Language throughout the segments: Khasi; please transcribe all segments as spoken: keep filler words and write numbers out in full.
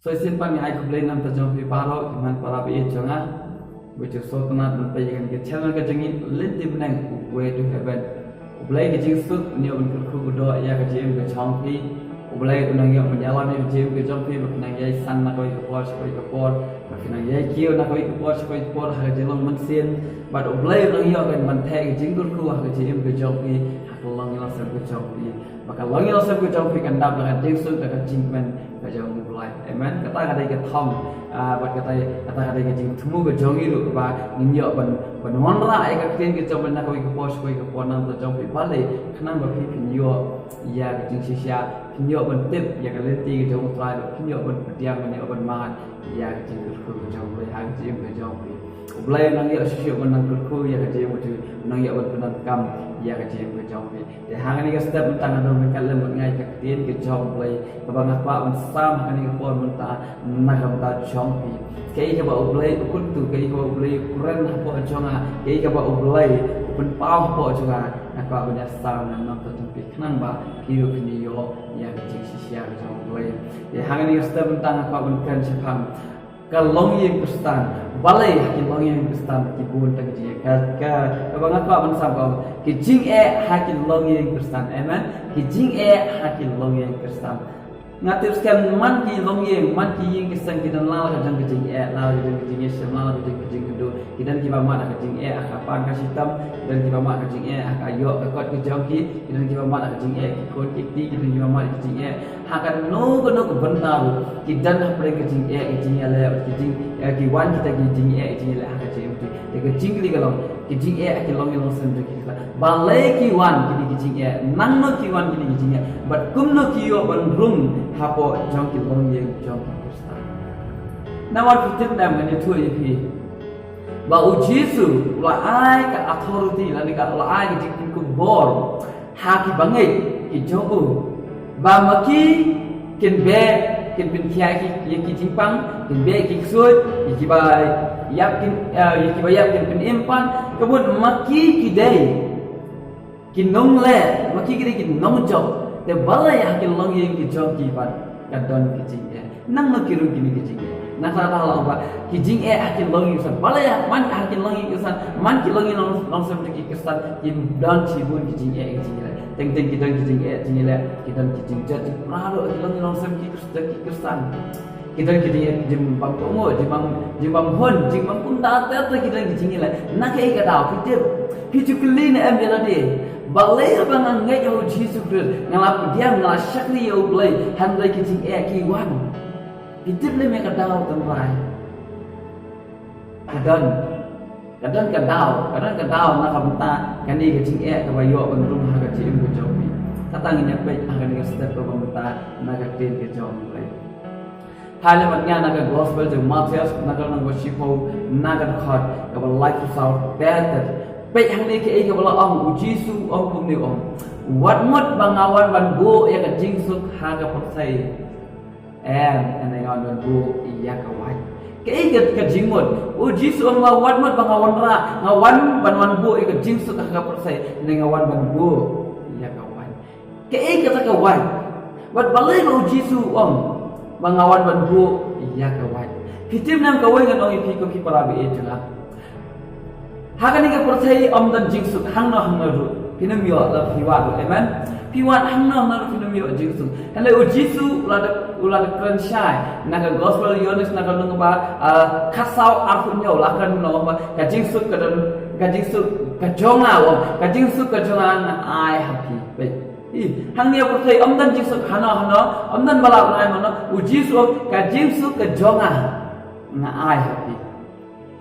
Shisien pat nga ai khublei na ka bynta jong phi baroh ki hynmen para baieit jong nga. Ba ju sngewtynnat ban peit ïa kane ka channel ka jong ngi, Lynti Bneng, Way to Heaven. U Blei ka jingsuk un ïoh ban kyrkhu kyrdoh ïa ka jingim ka jong phi. U Blei un nang ïoh ban ïalam ïa ka jingim ka jong phi, ba phin nang ïai san na kawei ka por sha kawei ka por, ba phin nang ïai kiew na kawei ka por sha kawei ka por ha ka jinglong mynsiem. Bad U Blei un nang ïoh ban ban theh ka jingkyrkhu ha ka jingim ka jong phi, ha ka longïing longsem ka jong phi. Ba ka longïing longsem ka jong phi kan dap da ka jingsuk, da ka jingkmen ka jong U Blei. Amen. Kata ka dei ka thong, ah, bad kata, kata ka dei ka jingthmu ka jong ngi ruh, ba ngin ïoh ban, ban wanrah ïa ka ktien ka jong U Blei na kawei ka por sha kawei ka por na ka bynta jong phi, balei, khnang ba phi phin ïoh ïa ka jingshisha, phin ïoh ban tip ïa ka lynti ka jong U Trai, phin ïoh ban pdiang, ban ïoh ban mad ïa ka jingkyrkhu ka jong U Blei ha ka jingim ka jong phi. U Blei un nang ïoh shisha ban nang kyrkhu ïa ka jingim ka jong phi, un nang ïoh ban pyndonkam ïa ka jingim ka jong phi. Te ha kane ka step mynta nga don ryngkat lem bad nga ïa ka ktien ka jong U Blei, kaba nga kwah ban sam ha kane ka por mynta na ka bynta jong phi. Kaei kaba U Blei u kyntu, kaei kaba U Blei u kren hapoh jong nga, kaei kaba U Blei u pynpaw hapoh jong nga, nga kwah ban ïa sam na ka bynta jong phi, khnang ba phi ruh phin ïoh ïa ka jingshisha ka jong U Blei. Te ha kane ka step mynta nga kwah ban kren shaphang ka longïing Khristan. Balei ha ki longïing Khristan ki bun tang ki jingeh? Ka, ka, kaba nga kwah ban sam ka ong, ki jingeh ha ki longïing Khristan. Amen. Ki jingeh ha ki longïing Khristan. Nga tip skhem man ki longïing, man ki ïing ki seng ki don la ka jong ka jingeh, la ka jong ka jingïashem, la ka jong ka jingkynduh. Ki don kiba mad ha ka jingeh ha ka pan ka shitom, ki don kiba mad ha ka jingeh ha ka ïoh ka kot ka jong ki, ki don kiba mad ha ka jingeh ki khun ki kti, ki don kiba mad ha ka jingeh ha kano kano ka bynta ruh. Ki don hapdeng ka jingeh, ka jingïaleh, ki jing, eh, ki wan kita ki jingeh, ki jingïaleh ha ka jingeh. Te ka jingkylli ka long, ki jingeh ha ki longïing longsem jong ki Khristan, balei ki wan kine ki jingeh, nangno ki wan kine ki jingeh, bad kumno ki ïoh ban rung hapoh jong ki longïing jong ki Khristan. Namar phi tip ne em, ngan ïathuh ïa phi ba U Jisu u la ai ka authority, lane ka, u la ai ka jingpynkupbor ha ki bangeit ki jong u, ba ma ki kin beh, kin pynkhiah ïa ki, ïa ki jingpang, kin beh ïa ki ksuid, ïa kiba ïap kin, eh, ïa kiba ïap kin pynim pat. Ka mut ma ki ki dei ki nongleh, ma ki ki dei ki nongjop. Te balei ha ki longïing ki jong ki pat ka don ki jingeh? Nangno ki rung kine ki jingeh? Nangta la ong ba ki jingeh ha ki longïing Khristan. Balei man ha ki longïing Khristan, man ki longïing long, longsem jong ki Khristan ki don shibun ki jingeh, ki jingeh. Teng teng ki don ki jingeh, jingeh, ki don ki jingjot jingpra ruh ha ki longïing longsem ki Khristan, ki Khristan. Ki don ki jingeh, jingbym kohnguh, jingbym, jingbym hun, jingbym kumta ter ter, ki don ki jingeh. Na kaei ka daw? Phi tip, phi ju kylli ne em ïa lade, balei haba nga ngeit ha U Jisu Khrist, nga la pdiang, nga la shakri ïa U Blei, hynrei ki jingeh ki wan? Phi tip lem ïa ka daw, tynrai? Ka don, ka don ka daw, ka don ka daw na ka bynta kane ka jingeh kaba ïoh ban rung ha ka jingim ka jong phi. Kata ngin ïa peit ha kane ka step kaba mynta na ka ktien ka jong U Blei. Peit lem bad nga na ka Gospel jong u Mathaios, na ka lynnong ba shiphew, na ka dkhot kaba laiphew saw ter ter. Peit hangne kaei kaba la ong U Jisu, ong kumne, ong: Wat mut ba nga wan ban buh ïa ka jingsuk ha ka pyrthei. Em, hynrei nga wan ban buh ïa ka wait. Kaei ka, ka jingmut? U Jisu u ong ba wat mut ba nga wanrah, nga wan ban wan buh ïa ka jingsuk ha ka pyrthei, hynrei nga wan ban buh ïa ka wait. Kaei kata ka wait? Bad balei ba U Jisu u ong ba nga wan ban buh ïa ka wait? Phi tip ne em kawei, ngan ong ïa phi ko ki para baieit jong nga. Ha kane ka pyrthei ym don jingsuk hangno hangno ruh. Phin ym ïoh lada phi wad ruh. Amen. Phi wad hangno hangno ruh phin ym ïoh jingsuk. Hynrei U Jisu u la da, u la da kren shai na ka Gospel Ïoannis na ka lynnong ba, ah, khatsaw arphew hynñiew, la kren, u ong ba ka jingsuk ka don, ka jingsuk ka jong nga, u ong, ka jingsuk ka jong nga nga ai ha phi. Peit. Hangne ha pyrthei ym don jingsuk hangno hangno, ym don ba lah ban ai mano. U Jisu u ong ka jingsuk ka jong nga nga ai ha phi.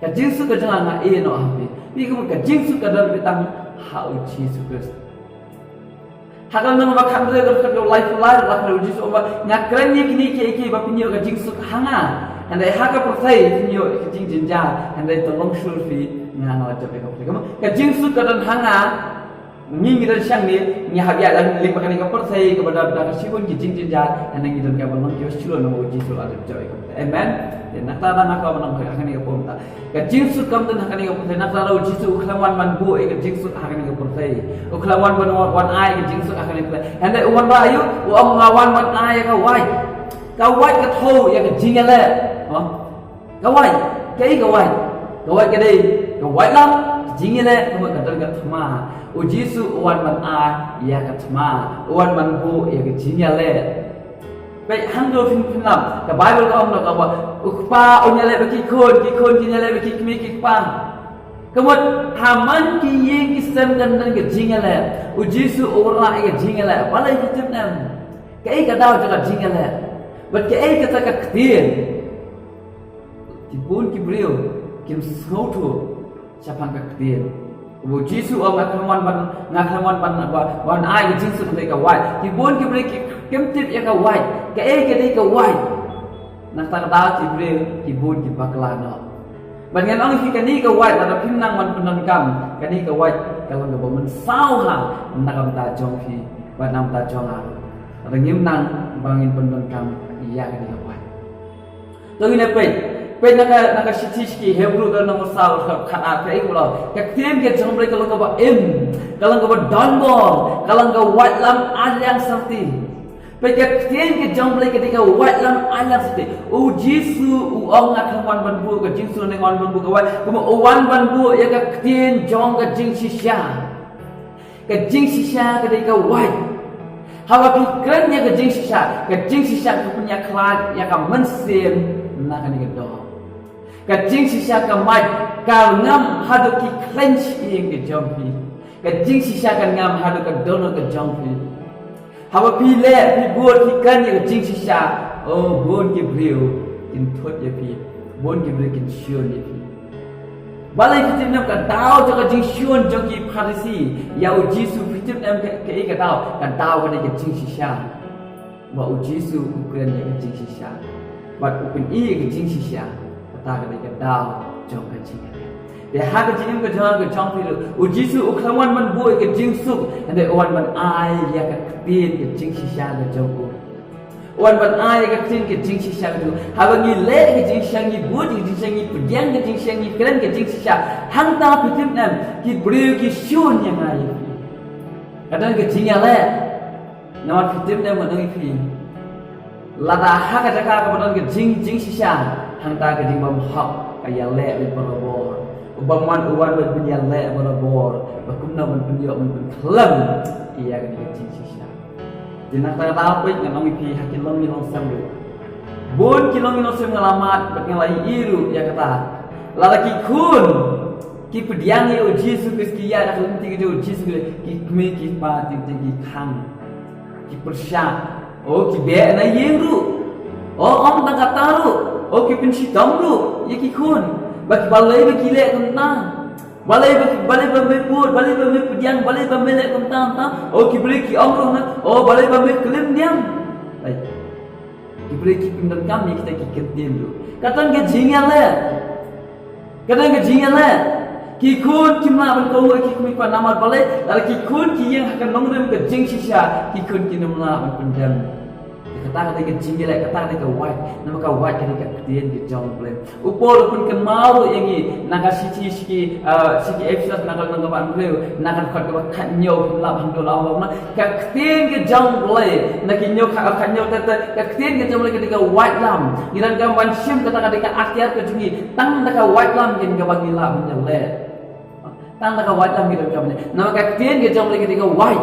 Ka jingsuk ka jong nga nga ai noh ha phi. Phi, ka mut ka jingsuk ka don beit tang ha U Jisu Khrist. Ha ka lynnong ba khathynriew, ka dkhot laiphew lai, la kren U Jisu u ong ba nga kren ïa kine kiei kiei ba phin ïoh ka jingsuk ha nga. Hynrei ha ka pyrthei phin ïoh ka jingjynjar, hynrei to long shuh phi, nga nga la jop ïa ka pyrthei. Ka mut ka jingsuk ka don ha nga. Ngi ngi don shane, ngi hap ïaid lynti lem ha kane ka pyrthei kaba don da ka shibun ki jingjynjar, hynrei ngi donkam ban long kiba shlur namar U Jisu u la dep jop ïa ka pyrthei. Amen. Te nangta lada nga kwah ban ong ha kane ka por mynta, ka jingsuk kam don ha kane ka pyrthei, nangta lada U Jisu u khlem wan ban buh ïa ka jingsuk ha kane ka pyrthei, u khlem wan ban wan, wan ai ka jingsuk ha kane ka pyrthei, hynrei u wanrah aïu? U ong nga wan ban ai ïa ka wait. Ka wait ka thew ïa ka jingïaleh. Ka wait, kaei ka wait? Ka wait ka dei ka waitlam, ka jingïaleh, ka mut ka don ka thma. U Jisu u wan ban ai ïa ka thma, u wan ban buh ïa ka jingïaleh. Peit hangto phin phin lap, ka Baibl ka ong da kaba, u kpa un ïaleh bad ki khun, ki khun kin ïaleh bad ki kmie ki kpa. Ka mut ha man ki ïing ki sem kan don ka jingïaleh. U Jisu u rah ïa ka jingïaleh. Balei ki tip ne em? Kaei ka daw jong ka jingïaleh? Bad kaei kata ka ktien? Ki bun ki briew kim sngewthuh shaphang ka ktien. U Jisu u ong nga khlem wan ban, nga khlem wan ban, ban, ban ai ka jingsuk, ka dei ka wait. Ki bun ki briew ki, kim tip ïa ka wait. Kaei ka dei ka wait? Nangta ka daw ki briew ki bun ki bakla noh. Bad ngan ong ïa phi, kane ka wait lada phim nang ban pyndonkam, kane ka wait ka long kaba mynsaw ha na ka bynta jong phi bad na ka bynta jong nga. Lada ngim nang ba ngin pyndonkam ïa kane ka wait. To ngin ïa peit, peit na ka, na ka shithi sha ki Hebru ka lynnong ba saw, ka khatar, kaei kaba ong. Ka ktien ka jong U Blei ka long kaba im, ka long kaba donbor, ka long ka waitlam aileng sarti. Peit, ka ktien ka jong U Blei ka dei ka waitlam aileng sarti. U Jisu u ong nga khlem wan ban buh ka jingsuk, nga wan ban buh ka wait. Kumba u wan ban buh ïa ka ktien jong ka jingshisha. Ka jingshisha ka dei ka wait. Haba phi kren ïa ka jingshisha, ka jingshisha ka pynïakhlad ïa ka mynsiem na kane ka doh. Ka jingshisha ka mait, ka ngam haduh ki khlaiñ shyieng ka jong phi. Ka jingshisha ka ngam haduh ka dohnud ka jong phi. Haba phi leh, phi bud, phi kren ïa ka jingshisha, oh, bun ki briew kin thut ïa phi, bun ki briew kin shun ïa phi. Balei phi tip ne em ka daw jong ka jingshun jong ki Pharisi ïa U Jisu, phi tip ne em ka, kaei ka daw? Ka daw ka dei ka jingshisha. Ba U Jisu u kren ïa ka jingshisha. Bad u pyni ïa ka jingshisha. Kata ka dei ka daw jong ka jingim. Te ha ka jingim ka jong, ka jong phi ruh, U Jisu u khlem wan ban buh ïa ka jingsuk, hynrei u wan ban ai ïa ka ktien ka jingshisha ka jong u. U wan ban ai ïa ka ktien ka jingshisha ka jong u. Haba ngi leh ka jingshisha, ngi bud ka jingshisha, ngi pdiang ka jingshisha, ngi kren ka jingshisha, hangta phi tip ne em ki briew ki shun ïa nga ïa phi. Ka don ka jingïaleh. Namar phi tip ne em, nga ong ïa phi, lada ha ka jaka kaba don ka jing, jingshisha, hangta ka jingbymhok ka ïaleh beit barabor. U bymman u wan beit ban ïaleh barabor. Ba kumno ban pynïoh, ban pynkhlem ïa kane ka jingshisha. Te nangta ka daw peit, ngan ong ïa phi, ha ki longïing longsem ruh, bun ki longïing longsem nga la mad bad nga la ïohi ruh ïa kata. Lada ki khun ki pdiang ïa U Jisu Khrist, ki ïaid ha ka lynti ka jong U Jisu Khrist, ki kmie ki kpa teng teng ki khang, ki pyrshah. Oh, ki beh na ïing ruh. Oh, ym tang kata ruh, oh, ki pynshitom ruh ïa ki khun. Ba ki, balei ba ki leh kumta? Balei ba, balei ba me bud, balei ba me pdiang, balei ba me leh kumta kumta? Oh, ki briew ki ong ruh na, oh, balei ba me klim niam? Ai. Ki briew ki pyndonkam ïa kita ki kyntien ruh. Ka don ka jingïaleh. Ka don ka jingïaleh. Ki khun kim lah ban kohnguh ïa ki kmie ki kpa, namar balei? Lada ki khun ki ïeng ha ka nongrim ka jingshisha, ki khun kin ym lah ban pyndem. Kata ka dei ka jingïaleh, kata ka dei ka wait. Namar ka wait ka dei ka ktien ka jong U Blei. U Paul u pynkynmaw ruh ïa ngi na ka shithi sha ki, ah, sha ki Ephesus, na ka lynnong kaba hynriew, na ka dkhot kaba khathynñiew, phin lap hangto, la ong kumne, ka ktien ka jong U Blei, na ki hynñiew kha, khathynñiew ter ter, ka ktien ka jong U Blei ka dei ka waitlam. Ngi donkam ban shim kata ka dei ka atiar ka jong ngi, tang da ka waitlam kein kaba ngi lah ban ïaleh. Tang da ka waitlam ngi donkam ban ïaleh. Namar ka ktien ka jong U Blei ka dei ka wait.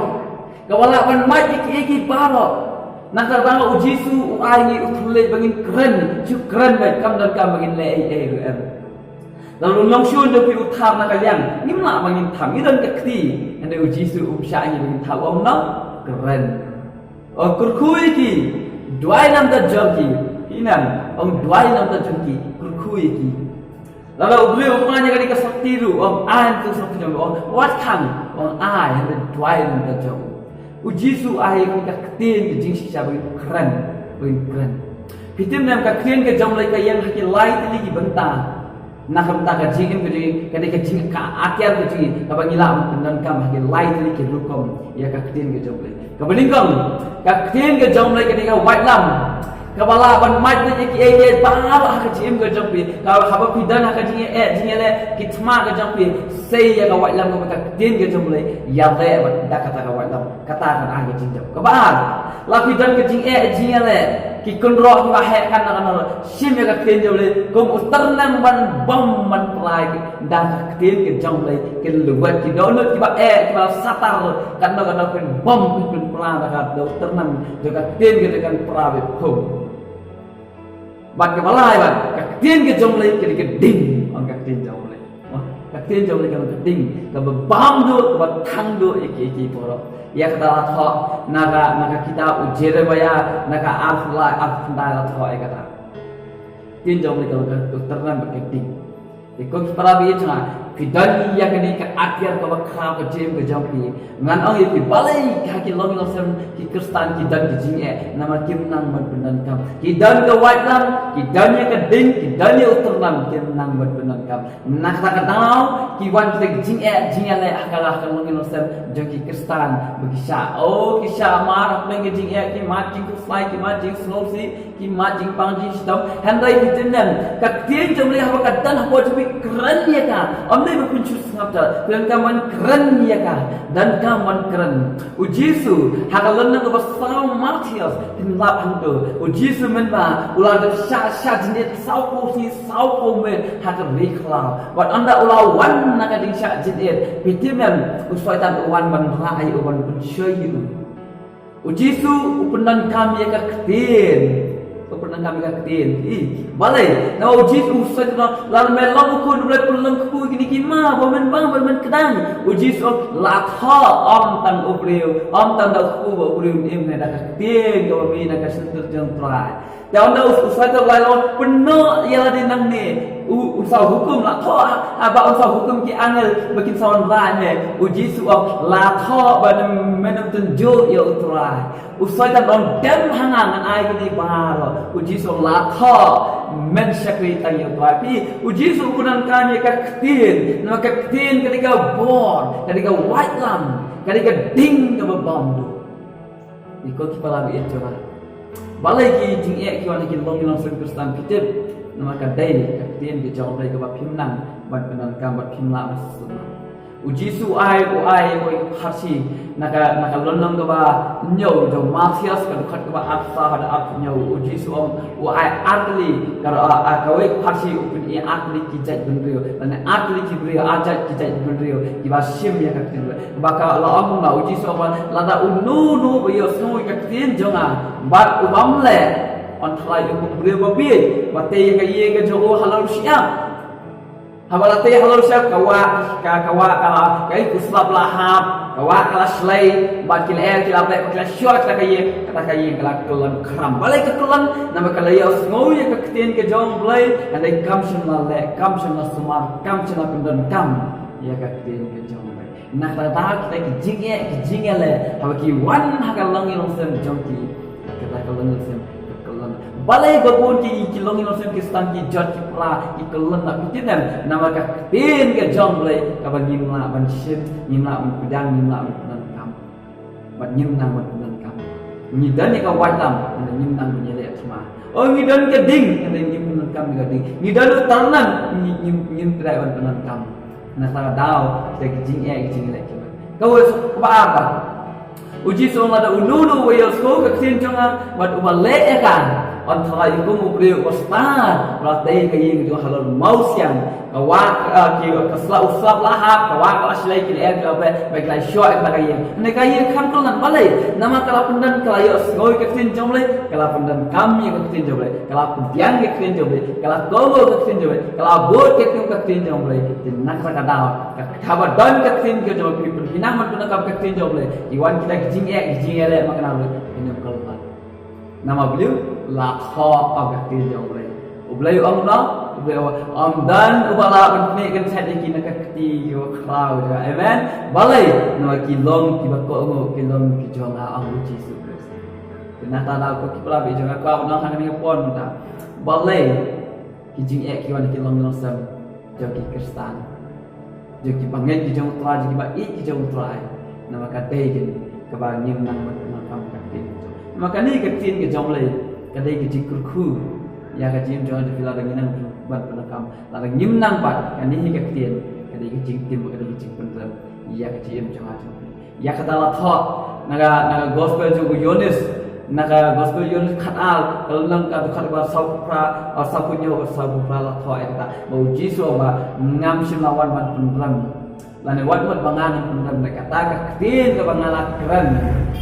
Kaba lah ban mait ïa kiei kiei baroh. Nangta ba U Jisu u ai ngi u thylliej ba ngin kren, shu kren beit, kam donkam ba ngin leh ei ei ruh em. Lada u nongshun jong phi u thap na ka liang, ngim lah ba ngin thap, ngi don ka kti. Hynrei U Jisu um shah ïa ngi ba ngin thap, u ong nang kren. U ong kyrkhu ïa ki, duwai na ka bynta jong ki. Phi ong, u ong duwai na ka bynta jong ki, kyrkhu ïa ki. Lada u briew u pan ïa kane ka sakti ruh, u ong ai na ka sakti jong u, u ong wat khang, u ong ai, hynrei duwai na ka bynta jong u. U Jisu u ai ïa ngi ka ktien ka jingshisha ba ngin kren, ba ngin kren. Phi tip ne em, ka ktien ka jong U Blei ka ïeng ha ki lai tylli ki bynta. Na ka bynta ka jingim ka jong ngi, ka dei ka jing, ka atiar ka jong ngi, kaba ngi lah ban pyndonkam ha ki lai tylli ki rukom ïa ka ktien ka jong U Blei. Kaba nyngkong, ka ktien ka jong U Blei ka dei ka waitlam. Kaba lah ban mait ïa kiei kiei baroh ha ka jingim ka jong phi. Kaba haba phi don ha ka jingeh, jingïaleh, ki thma ka jong phi, sei ïa ka waitlam kaba ka ktien ka jong U Blei, ïaleh bad da kata ka waitlam, kata kan ai ka jingjop. Kaba ar, lada phi don ka jingeh, jingïaleh, Ki kynroh kiba heh kan na kan shim ïa ka ktien jong U Blei kum u tyrnem ban bom ban pra ïa ki da ka ktien ka jong U Blei. Ki lwet ki dohnud kiba eh kiba satar kan da kan kin bom kin pra da ka da u tyrnem jong ka ktien ka kan pra beit kum. Bad kaba lai bad ka ktien ka jong U Blei ka dei ka ding ong ka ktien jong U Blei. Ka ktien jong U Blei ka dei ka ding kaba bam duh kaba thang duh ïa ki ïa ki baroh. Ïa kata la thoh na ka na ka kitab u Jeremiah na ka arphew lai arphew khyndai la thoh ïa kata. Ktien jong U Blei ka ka tyrnem bad ka ding. Te ko ki para bangeit jong nga, phi don ïa kane ka atiar kaba khraw ka jingim ka jong phi. Ngan ong ïa phi balei ha ki longïing longsem ki Khristan ki don ki jingeh namar kim nang ban pyndonkam. Ki don ka waitlam, ki don ïa ka ding, ki don ïa u tyrnem, kim nang ban pyndonkam. Na kata ka daw ki wan kita ki jingeh jingeh leh ha ka ha ka longïing longsem jong ki Khristan ba ki shah, oh ki shah mar hapdeng ki jingeh, ki mad jingkhuslai, ki mad jingsngewsih, ki mad jingpang jingshitom. Hynrei ki tymmen ka ktien jong U Blei haba ka don hapoh jong phi, kren ïa ka. Ym dei ba phin shu sngap ta, phi donkam ban kren ïa ka, donkam ban kren. U Jisu ha ka lynnong kaba saw Mathaios, phin lap hangto, U Jisu mynba u la dep shah shah jingit saw phew sngi saw phew miet ha ka ri khlaw. Bad ynda u la wan na ka jingshah jingit, phi tymmen u Soitan u wan ban rah ïa u, ban pynshoi ïa u. U Jisu u pyndonkam ïa ka ktien. U pyndonkam ïa ka ktien. Ih, balei? Namar U Jisu u Soitan, lada me long u khun U Blei, pynlong kpu ïa kine ki ma ba men bang, ba men kdang. U Jisu la thoh, ym tang u briew, ym tang da u kpu ba u briew, ym ne da ka ktien kaba mih na ka shyntur jong U Trai. Te ynda u, u Soitan u la ong, pynnoh ïa lade nangne. U, u saw hukum la thoh, ha, ha, ba u saw hukum ki angel ba kin sa wanrah ïa me. U Jisu u ong la thoh ba men, men ym tynjuh ïa U Trai. U Soitan u ong dem ha nga, ngan ai kine baroh. U Jisu u ong la thoh, men shakri tang ïa U Trai. Phi, U Jisu u pyndonkam ïa ka ktien. Namar ka ktien ka dei ka bor, ka dei ka waitlam, ka dei ka ding kaba bam duh. Ïa ko ki para bangeit jong nga, balei ki jingeh ki wan ha ki longïing longsem Khristan, phi tip? Namar ka dei ka ktien ka jong U Blei kaba phim nang ban pyndonkam, bad phim lah ban sumar. U Jisu u ai, u ai ïa kawei ka pharshi na ka, na ka lynnong kaba hynñiew jong u Mathaios, ka dkhot kaba arphew saw haduh arphew hynñiew. U Jisu u ong, u ai ar tylli ka, a, a, kawei ka pharshi, u pyni ar tylli ki jait bynriew, lane ar tylli ki briew, ar jait ki jait bynriew kiba shim ïa ka ktien. Ba ka la ong kumno, U Jisu u ong ba lada uno uno uba ïohsngew ïa ka ktien jong nga bad u bym leh, yn tharai u kum u briew ba bieit ba tei ïa ka ïing ka jong u halor u shyiap. Haba la tei halor u shyiap, ka wah, ka, ka wah ka la, ka ïing, u slap la hap, ka wah ka la shlei, bad ki lyer ki la beh, bad ki la shoh ïa kata ka ïing, kata ka ïing ka la kyllon khram. Balei ka kyllon? Namar ka la ïohsngew ïa ka ktien ka jong U Blei, hynrei kam shym la leh, kam shym la sumar, kam shym la pyndonkam ïa ka ktien ka jong U Blei. Na kata ka daw kita ki jingeh, ki jingeh leh, haba ki wan ha ka longïing longsem jong ki, kata ka longïing longsem ka kyllon. Balei ba bun ki, ki longïing longsem Khristan ki jot ki pra ki kyllon, na phi tip ne em? Namar ka ktien ka jong U Blei kaba ngim lah ban shim, ngim lah ban pdiang, ngim lah ban pyndonkam. Bad ngim nang ban pyndonkam. Ngi don ïa ka waitlam, hynrei ngim nang ban ïaleh thma. Oh, ngi don ka ding, hynrei ngim pyndonkam ïa ka ding. Ngi don u tyrnem, ngi, ngim, ngim treh ban pyndonkam. Na kata ka daw kita ki jingeh, ki jingeh leh ki wan. Kawei, kaba ar pat, U Jisu u ong lada uno uno uba ïohsngew ka ktien jong nga bad uba leh ïa ka, yn tharai u kum u briew uba stad uba la tei ïa ka ïing jong u halor mawsiang. Ka wah, ah, ki, ka slap, u slap la hap, ka wah ka la shlei, ki lyer ki la beh, bad ki la shoh ïa ka ïing. Hynrei ka ïing kam kyllon. Balei? Namar ka la pyndon, ka la ïohsngew ïa ka ktien jong U Blei, ka la pyndonkam ïa ka ktien jong U Blei, ka la pdiang ïa ka ktien jong U Blei, ka la kohnguh ïa ka ktien jong U Blei, ka la bud ïa ka ktien jong U Blei. Te na kata ka daw, ka, kaba don ka ktien ka jong U Blei, phi, phi nang ban pyndonkam ka ktien jong U Blei, ki wan kita ki jingeh, ki jingeh leh, ma kane U Blei phin ym kyllon. Namar U Blei u la thoh ïa ka ktien jong U Blei. U Blei u ong kumno? U Blei u ong, ym don uba lah ban pyni kynshet ïa ki na ka kti kaba khraw jong nga. Amen. Balei? Namar ki long kiba kohnguh, ki long ki jong nga, ong U Jisu Khrist. Te na kata ka daw ko ki para bangeit jong nga, kwah ban ong ha kane ka por mynta. Balei ki jingeh ki wan ha ki longïing longsem jong ki Khristan, jong kiba ngeit ki jong U Trai, jong kiba ïeit ki jong U Trai? Namar ka dei ka, kaba ngim nang ban pyndonkam ka ktien ka jong. Namar kane ka ktien ka jong U Blei ka dei ka jingkyrkhu ïa ka jingim jong nga jong phi, lada ngim nang ban pyndonkam, lada ngim nang pat, kane hi ka ktien ka dei ka jingtim, ka dei ka jingpynrem ïa ka jingim jong nga jong phi. Ïa kata la thoh na ka, na ka gospel jong u Ïoannis, Na ka Gospel Ïoannis khatar, ka lynnong ka dkhot ba saw phra, ba saw phew hynñiew, ba saw phew phra la thoh ïa kata. Ba u Jisu u ong ba ngam shym la wan ban pynrem. Lane wat mut ba nga nang pynrem, da kata ka ktien kaba nga la kren,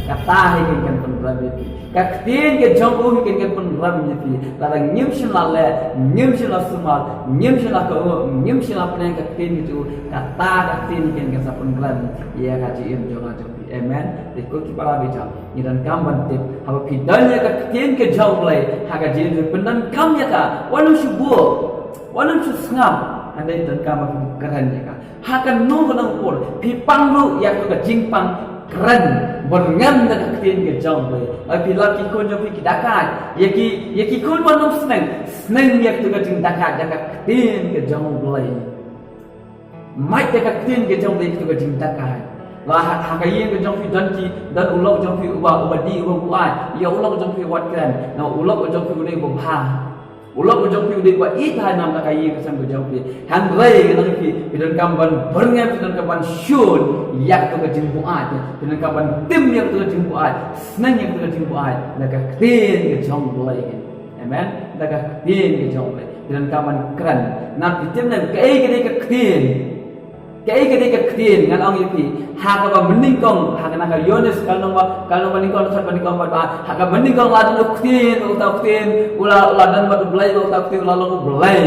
kata hi kan kan pynrem ïa phi. Ka ktien ka jong u hi kan kan pynrem ïa phi. Lada ngim shym la leh, ngim shym la sumar, ngim shym la kohnguh, ngim shym la pynïaid ka ktien ka jong u, kata ka ktien hi kan kan sa pynrem ïa ka jingim jong nga jong phi. Amen. Te ko ki para bangeit, ngi donkam ban tip, haba phi don ïa ka ktien ka jong U Blei ha ka jingim, pyndonkam ïa ka. Wat nym shu buh, wat nym shu sngap. Hynrei donkam ban kren ïa ka. Ha kano kano ka por phi pang ruh ïa ka jingpang, kren byrngem da ka ktien ka jong U Blei. Ba phi lap ki khun jong phi ki dakaid, ïa ki, ïa ki khun wat nym sneng, sneng ïa ka jingdakaid da ka ktien ka jong U Blei. Mait da ka ktien ka jong U Blei ïa ka jingdakaid. La ha, ha ka ïing ka jong phi don ki, don u lok jong phi uba, uba dih, uba buaid, ïa u lok jong phi wat kren. Na u lok jong phi u dei uba bha. U lok u jong phi u dei ba ïeit ha nam na ka ïing ka sem ka jong phi. Hynrei ngi nang phi, phi donkam ban byrngem, phi donkam ban shun ïa ka jingbuaid, phi donkam ban tim ïa ka jingbuaid, sneng ïa ka jingbuaid na ka ktien ka jong U Blei. Amen. Na ka ktien ka jong U Blei phi donkam ban kren. Nang phi tim ne kaei ka dei ka ktien. Kaei ka dei ka ktien, ngan ong ïa phi. Ha kaba mynnyngkong, ha kane ka Ïoannis ka lynnong ba, ka lynnong ba nyngkong, dkhot ba nyngkong bad ba, ha kaba mynnyngkong la don u ktien, uta u ktien u la, u la don bad U Blei, uta u ktien u la long U Blei.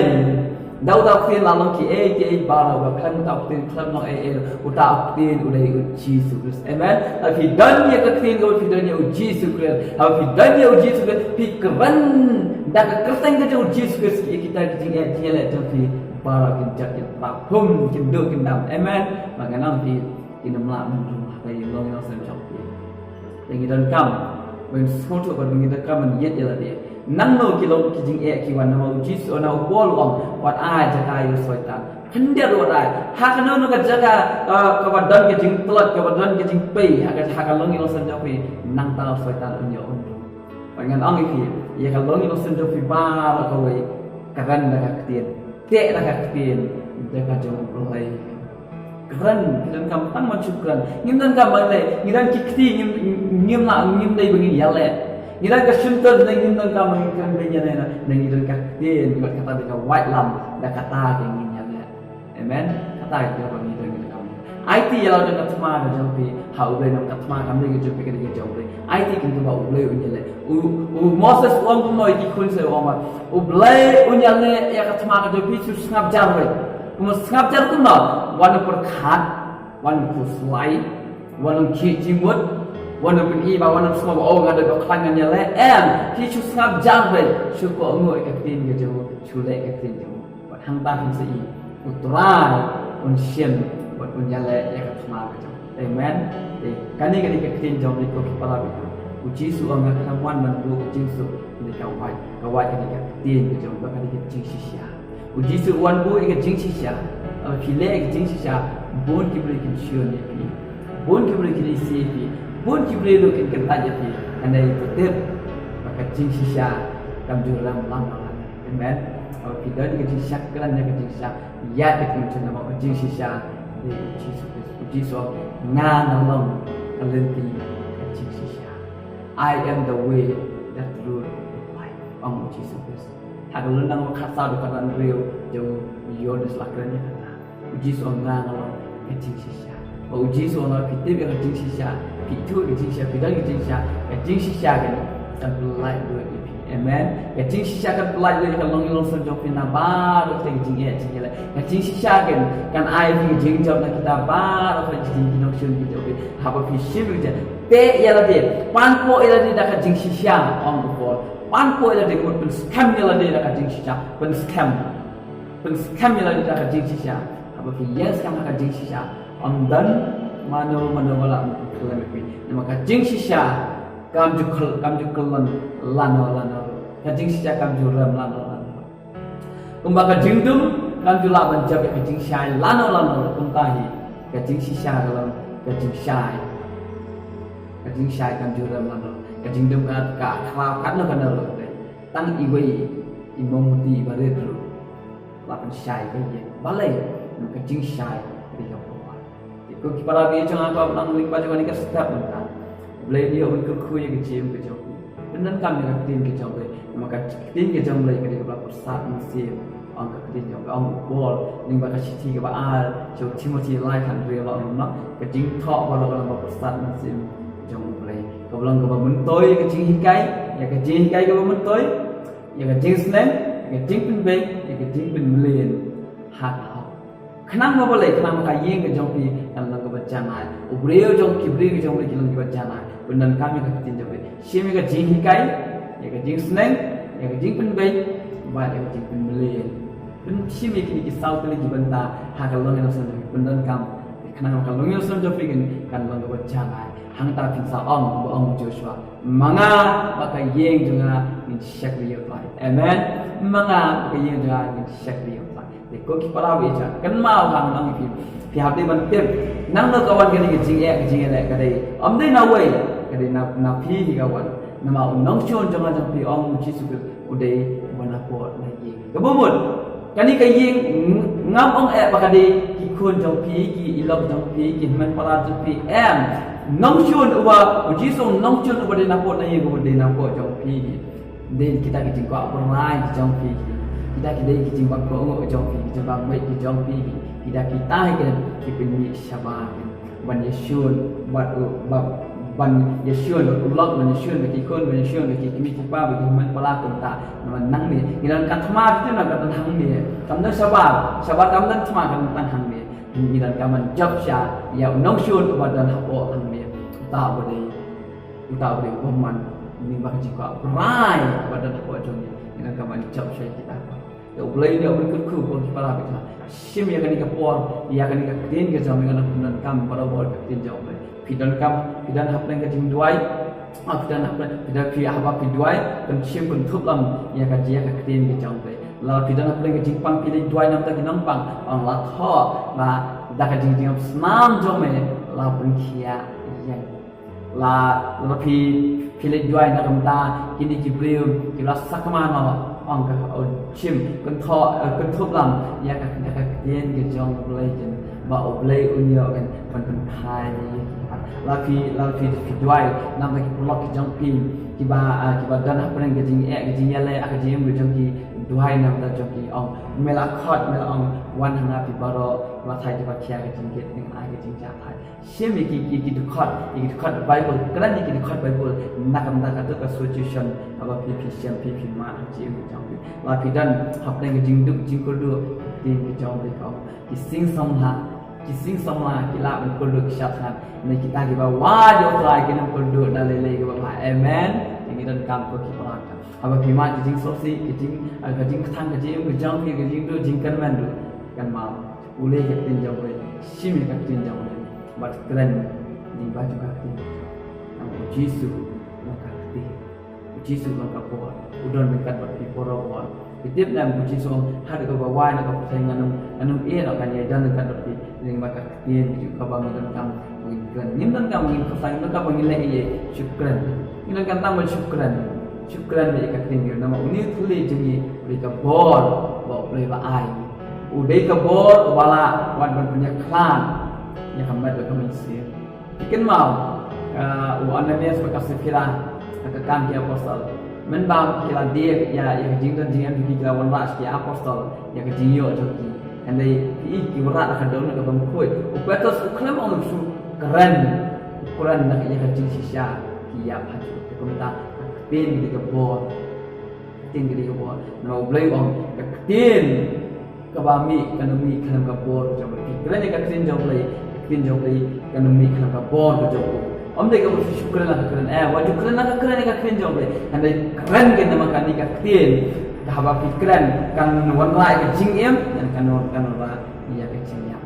Da uta u ktien la long kiei kiei baroh, ba khlem uta u ktien khlem long ei ei, uta u ktien u dei u Jisu Khrist. Amen. Haba phi don ïa ka ktien, haba phi don ïa u Jisu Khrist, haba phi don ïa u Jisu Khrist, phi kren da ka kyrteng ka jong u Jisu Khrist ïa kita ki jingeh, jingeh leh jong phi. Baroh kin jot kin prap, hum, kin duh kin dam. Amen. Ba ngan ong phi, kin ym lah ban rung ha ka ïing long ïing sem jong phi. Te ngi donkam ban sngewthuh bad ngi donkam ban ïeit ïa lade. Nangno ki long ki jingeh ki wan, namar u Jisu, na u Paul u ong, wat ai jaka ïa u Soitan. Khyndiat wat ai. Ha kano kano ka jaka, uh, kaba don ka jingtlot, kaba don ka jingpei ha ka, ha ka long ïing long sem jong phi, nangta u Soitan un ïoh un rung. Bad ngan ong ïa phi, ïa ka long ïing long sem jong phi baroh kawei, kren da ka ktien, teh da ka ktien, da ka jong U Blei. Kren, ngi donkam tang ban shu kren. Ngim donkam ban leh, ngi don ki kti, ngim, ngim lah, ngim dei ba ngin ïaleh. Ngi don ka shyntur, ngim donkam ban ngin kren beiñ ïa lade, ngi don ka ktien, bad kata dei ka waitlam, da kata ka ngin ïaleh. Amen. Kata ka ba ngi don ngi don. Aiti ïa la don ka thma ka jong phi ha U Blei, namar ka thma kam dei ka jong phi, ka dei ka jong U Blei. Aiti kyntu ba U Blei un ïaleh. U, u Moses u ong kumno ïa ki khun Israel, u ong ba U Blei un ïaleh ïa ka thma ka jong phi, shu sngap jar wei. Kumno sngap jar kumno? Wat nym pyrkhat, wat nym khuslai, wat nym khih jingmut, wat nym pyni ba, wat nym sngew ba, oh, nga dei ba khlaiñ, ngan ïaleh. Em, phi shu sngap jar wei, shu kohnguh ïa ka ktien ka jong u, shu leh ïa ka ktien jong u. Bad hangta phin sa ïohi, U Trai un shim bad un ïaleh ïa ka thma ka jong u. Amen. Te kane ka dei ka ktien jong u, ko ki para bangeit. U Jisu u ong, nga khlem wan ban buh ka jingsuk, hynrei ka wait, ka wait ka dei ka ktien ka jong u, ka dei ka jingshisha. U Jisu u wan buh ïa ka jingshisha. Haba phi leh ïa ka jingshisha, bun ki briew kin shun ïa phi. Bun ki briew kin isih ïa phi. Bun ki briew ruh kin kyntait ïa phi. Hynrei to tip ba ka jingshisha kam ju rem lano lano. Amen. Haba phi don ïa ka jingshisha, kren ïa ka jingshisha, ïaid ïa ka jingshisha, namar ka jingshisha dei u Jisu Khrist. U Jisu u ong, nga nga long ka lynti ka jingshisha. I am the way, the truth, and life, ong u Jisu Khrist. Ha ka lynnong ba khatsaw, dkhot ba hynriew jong u Ïoannis la kren ïa kata. U Jisu u ong, nga nga long ka jingshisha. Ba u Jisu u ong, phi tip ïa ka jingshisha, phi ithuh ïa ka jingshisha, phi don ïa ka jingshisha, ka jingshisha kan, kan pyllait lut ïa phi. Amen. Ka jingshisha kan pyllait lut ïa ka long ïing long sem jong phi na baroh ka jingeh jingïaleh. Ka jingshisha kan, kan ai phi ka jingjop na kita baroh ka jingim ki nongshun ki jong phi. Haba phi shim ka jingeh, teh ïa lade, pan poh ïa lade da ka jingshisha, ong u Paul. Pan poh ïa lade, ka mut pynskhem ïa lade da ka jingshisha, pynskhem. Pynskhem ïa lade da ka jingshisha. Haba phi ïeng skhem ha ka jingshisha, ym don mano mano ba lah ban pynkhyllem ïa phi. Namar ka jingshisha kam ju khyl-, kam ju kyllon lano lano ruh. Ka jingshisha kam ju rem lano lano ruh. Kumba ka jingdum kam ju lah ban jop ïa ka jingshai lano lano ruh, kumta hi ka jingshisha ka long ka jingshai. Ka jingshai kam ju rem lano. Ka jingdum ka, ka khraw katno katno ruh. Tang iwei i mombati iba rit ruh la pynshai ka ïing. Balei? Namar ka jingshai ka dei ka bor. Te ko ki para bangeit jong nga, ba nang ling ba jong nga, kane ka step mynta. U Blei un ïoh ban kyrkhu ïa ka jingim ka jong phi. Pyndonkam ïa ka ktien ka jong U Blei. Namar ka ktien ka jong U Blei ka dei kaba la pyrsad mynsiem. Ong ka ktien jong U Blei, ong u Paul lyngba ka shithi kaba ar sha u Timothy lai khan re ba ong na ka jingthoh baroh ka long kaba pyrsad mynsiem jong U Blei. Kaba long kaba myntoi ïa ka jinghikai, ïa ka jinghikai kaba myntoi, ïa ka jingsneng, ïa ka jingpynbeit, ïa ka jingpynmlien ha ka hok. Khnang ba balei? Khnang ba ka ïing ka jong phi kan long kaba janai. U briew jong, ki briew ka jong phi ki long kiba janai. Pyndonkam ïa ka ktien jong phi. Shim ïa ka jinghikai, ïa ka jingsneng, ïa ka jingpynbeit, bad ïa ka jingpynmlien. Pynshim ïa kine ki saw tylli ki bynta ha ka longïing longsan jong phi. Pyndonkam. Khnang ba ka longïing longsan jong phi kan, kan long kaba janai. Hangta phin sa ong, ba ong Joshua, ma nga bad ka ïing jong nga ngin shakri ïa U Trai. Amen. Ma nga bad ka ïing jong nga ngin shakri ïa U Trai. Te ko ki para bangeit, kynmaw, nga ong ïa phi, phi hap dei ban tip, nangno ka wan kane ka jingeh, ka jingeh ka dei, ym dei na wei, ka dei na, na phi hi ka wan. Namar u nongshun jong nga jong phi, ong U Jisu Khrist, u dei uba napoh na ïing. Kaba mut, kane ka ïing, ng-, ngam ong eh ba ka dei ki khun jong phi, ki i lok jong phi, ki hynmen para jong phi, em. Nongshun uba, U Jisu, nongshun uba dei napoh na ïing, uba dei napoh jong phi. Dei kita ki jingkwah brai ki jong phi. Kita ki dei ki jingbakla ki jong phi, ki jingbakla ki jong phi. Kita kita hi ki pynmih shabar ban ïashun bad u, ba, ban ïashun bad u lok, ban ïashun bad ki khun, ban ïashun bad ki kmie ki kpa, bad ki hynmen para kumta. Namar nangne ngi donkam thma, kita na ka don hangne. Kam don shabar, shabar kam don thma, ka don tang hangne. Ngi donkam ban jop sha ïa u nongshun uba don hapoh hangne. Uta uba dei Uta uba dei u bymman lyngba ka jingkwah brai ba don hapoh jong ngi. Ngi donkam ban jop sha kita. Te U Blei un ïoh ban kyrkhu, ko ki para bangeit. Shim ïa kane ka por, ïa kane ka ktien ka jong ngi, ngi donkam ban pyndonkam barabor ka ktien jong U Blei. Phi donkam, phi don hapdeng ka jingduwai. Ah, phi don hapdeng, phi don, phi, haba phi duwai, pynshim, pynthup lang ïa ka, ïa ka ktien ka jong U Blei. Lada phi don hapdeng ka jingpang, phi leit duwai na ka bynta ki nongpang, ong, la thoh ba da ka jingjngem snam jong me la pynkhiah ïa nga. La, la phi, phi leit duwai na ka bynta kine ki briew kiba la sakma noh, ong ka, oh, shim, kynthoh, eh, kynthup lang ïa ka, ïa ka ktien ka jong U Blei, ba U Blei un ïoh kan ban pynphai ïa ki. La phi, la phi, phi duwai na ka bynta ki paralok ki jong phi kiba, ah, kiba don hapdeng ka jingeh, ka jingïaleh, ah, ka jingim ka jong ki, duwai na ka bynta jong ki, ong, me la khot, me la ong, wan ha nga phi baroh, la thait kiba khia ka jingkit, ngan ai ka jingjahthait. Shim ïa ki, ki, ki dkhot, ïa ki dkhot Baibl, kren ïa ki dkhot Baibl na ka bynta kato ka situation kaba phi, phi shem, phi, phi mad ha ka jingim ka jong phi. La phi don hapdeng ka jingduk jingkyrduh, ka ktien ka jong U Blei ka ong, ki sing samla, ki sing samla ki lah ban kyrduh ki shad thngan. Ne kita kiba wad ïa U Trai kin ym kyrduh na lei lei kaba bha. Amen. Ngi donkam, ko ki para. Haba phi mad ka jingsngewsih, ka jing, ah, ka jingkthang, ka jingim ka jong phi, ka jingduh jingkyrmen, duh, kynmaw, pule ïa ka ktien jong U Blei, shim ïa ka ktien jong U Blei, bad kren lyngba jong ka ktien. Namar U Jisu u long ka ktien, U Jisu u long ka bor, u don ryngkat bad phi baroh. Phi tip ne em, U Jisu u ong, haduh kaba wai na ka pyrthei ngan ym, ngan ym ïeh noh, kan ïai don ryngkat bad phi. Lyngba ka ktien jong U Blei kaba ngi donkam ban kren. Ngim donkam ban kren, ngim donkam ban leh ei ei, shu kren. Ngi donkam tang ban shu kren. Shu kren ïa ka ktien jong U Blei, namar une u thylliej jong ngi u dei ka bor ba U Blei u la ai. U dei ka bor uba la wan ban pynïakhlad ïa ka met bad ka mynsiem. Phi kynmaw, ah, u Ananias bad ka Saphira ha Ki Kam ki Apostol. Mynba ki la die ïa, ïa ka jingdon jingem jong ki, ki la wanrah sha ki apostol ïa ka jingïoh jong ki. Hynrei phi i, ki wanrah da ka dohnud kaba khuid. U Petros u khlem ong shu kren, u kren da ka, ïa ka jingshisha, ki ïap hajuh. Te kumta ka ktien ka dei ka bor. Ka ktien ka dei ka bor. Namar U Blei u ong ka ktien kaba mih kan ym mih khlem ka bor jong U Blei. Phi kren ïa ka ktien jong U Blei, ka ktien jong U Blei kan ym mih khlem ka bor ka jong U. Ym dei kaba phi shu kren la ka kren, eh, wat ju kren la ka kren ïa ka ktien jong U Blei. Kan dei kren kan, namar kane ka ktien, ka haba phi kren kan wanrah ïa ka jingim, kan, kan wanrah ïa ka jingïap.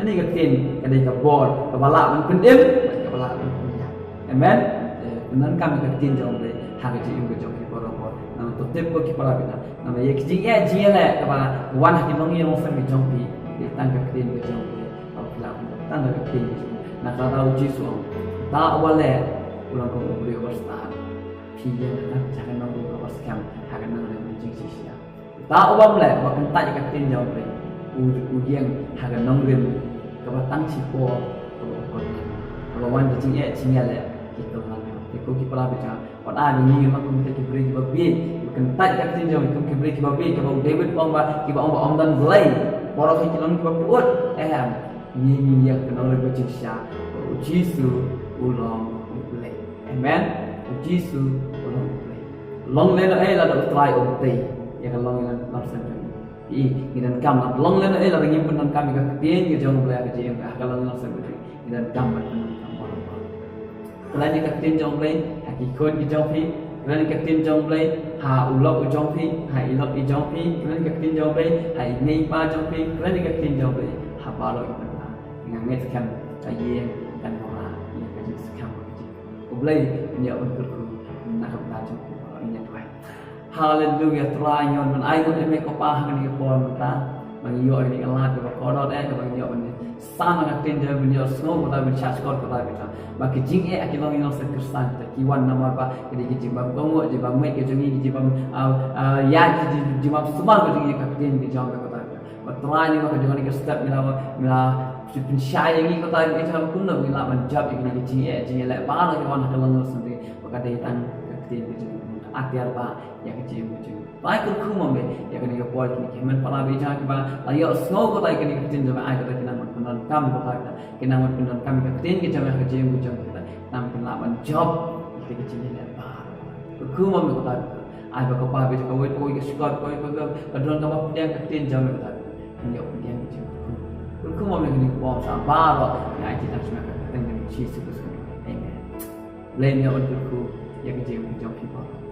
Kane ka ktien ka dei ka bor kaba lah ban pynim, kaba lah ban pynïap. Amen. Eh, pyndonkam ïa ka ktien jong U Blei ha ka jingim ka jong phi baroh. Namar to tip, ko ki para bangeit, namar ïa ka jingeh jingïaleh kaba wan ha ki longïing longsem ka jong phi, dei tang ka ktien ka jong U Blei. Kaba phi lah ban tang ka ktien ka jong U Blei. Na kata U Jisu u ong, uta uba leh u long kum u briew uba stad. Phi ïeng ha ka nongrim kaba skhem, ha ka nongrim ka jingshisha. Uta u bym leh, uba kyntait ïa ka ktien jong U Blei, u, u ïeng ha ka nongrim kaba tang shipor, kaba kut lang, kaba wan ka jingeh jingïaleh ki kyllon. Te ko ki para bangeit, Pat ai ba ngi ngin long kum kita ki briew kiba bieit, ba kyntait ka ktien jong ngi kum ki briew kiba bieit, kaba u David u ong ba, kiba ong ba ym don Blei, baroh hi ki long kiba pyut. Em, ngi ngin ïoh ka nongrep ba jingshisha, ba u Jisu u long u Blei. Amen. U Jisu u long u Blei. Long lehnohei lada u Trai um tei ïa ka longïing nongsem jong ngi. Ngi donkam, long lehnohei lada ngim pyndonkam ïa ka ktien ka jong u Blei ha ka jingim, ha ka longïing nongsem jong ngi. Ngi donkam ban pyndonkam baroh. Kren ïa ka ktien jong u Blei ha ki khun ki jong phi. Kren ïa ka ktien jong u Blei ha u lok u jong phi, ha i lok i jong phi. Kren ïa ka ktien jong u Blei ha i mei i pa jong phi. Kren ïa ka ktien jong u Blei ha baroh ki bynta. Nga ngeit skhem ka ïing kan wanrah ïa ka jingsngewsih ka jong u Blei. Ngi ïoh ban kyrkhu na ka bynta jong u Blei. Ngi ïa duwai. Haleluya, Trai, ngi wan ban ai nguh ïa me ko Pa ha kane ka por mynta. Ba ngi ïoh ïa kane ka lad kaba kordor eh, kaba ngi ïoh ban san ïa ka ktien jong me, ban ïohsngew ko Trai, ban shahshkor ko Trai, ba ka jingeh ha ki longïing nongsem Khristan ki wan namar ba kine ki jingbym kohnguh, jingbym meit ki jong ngi, ki jingbym, ah, ah, ïa ki jing-, jingbym sumar ki jong ngi ïa ka ktien ki jong me ko Trai. Ba Trai, ngi wan ka jong ngi ka step ngi la, ngi la pynshai ïa ngi ko Trai, ki jong kumno ngi lah ban jop ïa kine ki jingeh, jingeh leh baroh ki wan ha ka longïing nongsem, ba ka dei tang ka ktien ki jong me. Atiar ba ïa ka jingim ka jong ngi. Trai, kyrkhu ma me ïa kane ka por, kine ki hynmen para bangeit kiba la ïohsngew ko Trai ïa kane ka ktien jong me, ai ko Trai kin nang ban pyndonkam ko Trai, kin nang ban pyndonkam ïa ka ktien ka jong me ha ka jingim ka jong ki Trai, kin nang ban lah ban jop ïa ka jingim leh ba. Kyrkhu ma me ko Trai, ai ba ko Pa bangeit kawei kawei ka shkor, kawei kawei ka don kaba pdiang ka ktien jong me ko Trai, kin ïoh pdiang ka jingkyrkhu. Kyrkhu ma me kane ka por sa baroh, ngi ai jingthoh sha me ha ka kyrteng jong Jisu Khrist. Amen. Blei un ïoh ban kyrkhu ïa ka jingim ka jong phi baroh.